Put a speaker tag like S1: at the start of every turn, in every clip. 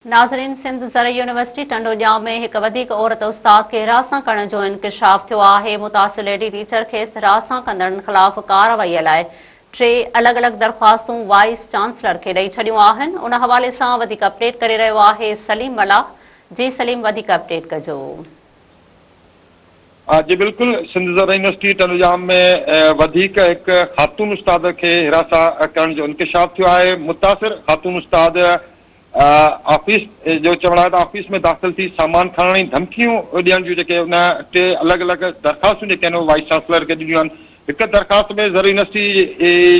S1: ناظرين سنڌ زرعي يونيورسٽي ٽنڊوڄام ۾ هڪ وڌيڪ عورت استاد کي هراسان ڪرڻ جو انڪشاف ٿيو آهي، متاثر ليڊي ٽيچر کيس هراسان ڪندڙن خلاف ڪارروائي لاء ٽي الڳ الڳ درخواستون وائيس چانسلر کي ڏئي ڇڏيون آهن، ان حوالي سان وڌيڪ اپڊيٽ ڪري رهيو آهي سليم ملاح، جي سليم وڌيڪ اپڊيٽ ڪجو.
S2: جي بلڪل سنڌ زرعي يونيورسٽي ٽنڊوڄام ۾ وڌيڪ هڪ خاتون استاد کي هراسان ڪرڻ جو انڪشاف ٿيو آهي، متاثر خاتون استاد آفيس جو چوڻ آهي ته آفيس ۾ داخل ٿي سامان کڻڻ ۽ ڌمڪيون ڏيڻ جون جيڪي ان ٽي الڳ الڳ درخواستون جيڪي آهن اهي وائيس چانسلر کي ڏنيون آهن. هڪ درخواست ۾ زرعي يونيورسٽي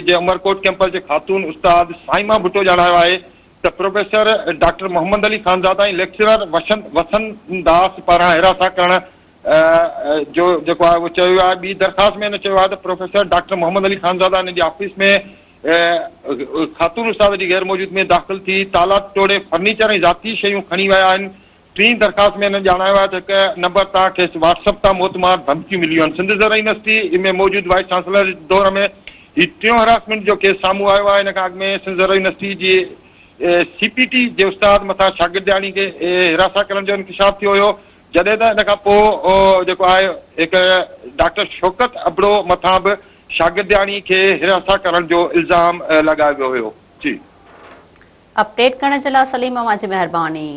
S2: جي عمرڪوٽ ڪيمپس جي خاتون استاد صائمه ڀٽو ڄاڻايو آهي ته professor doctor Muhammad Ali Khanzada ۽ lecturer وسن داس پاران هراسان ڪرڻ جو جيڪو آهي اهو چيو ويو آهي. ٻي درخواست ۾ هن چيو آهي ته پروفيسر ڊاڪٽر محمد علي خانزاده هن جي آفيس ۾ خاتون استاد جي غير موجودگي ۾ داخل ٿي تالا ٽوڙي فرنيچر ۽ ذاتي شيون کڻي ويا آهن. ٽين درخواست ۾ هنن ڄاڻايو آهي ته هڪ نمبر تان کيس واٽس اپ تان موتمار ڌمڪيون مليون آهن. سنڌ زرعي يونيورسٽي ۾ موجود وائيس چانسلر جي دور ۾ هي ٽيون هراسمينٽ جو ڪيس سامهون آيو آهي. ان کان اڳ ۾ سنڌ زرعي يونيورسٽي جي سي پي ٽي جي استاد مٿان شاگردياڻي کي هراسان ڪرڻ جو انڪشاف ٿيو هيو جڏهن ته ان کان پوء جيڪو آهي هڪ ڊاڪٽر شوڪت ابڙو مٿان به شاگردياڻي کي هراسان ڪرڻ جو الزام لڳايو ويو هيو. جي.
S1: اپڊيٽ ڪرڻ جي لاء سليم اوهان جي مهرباني.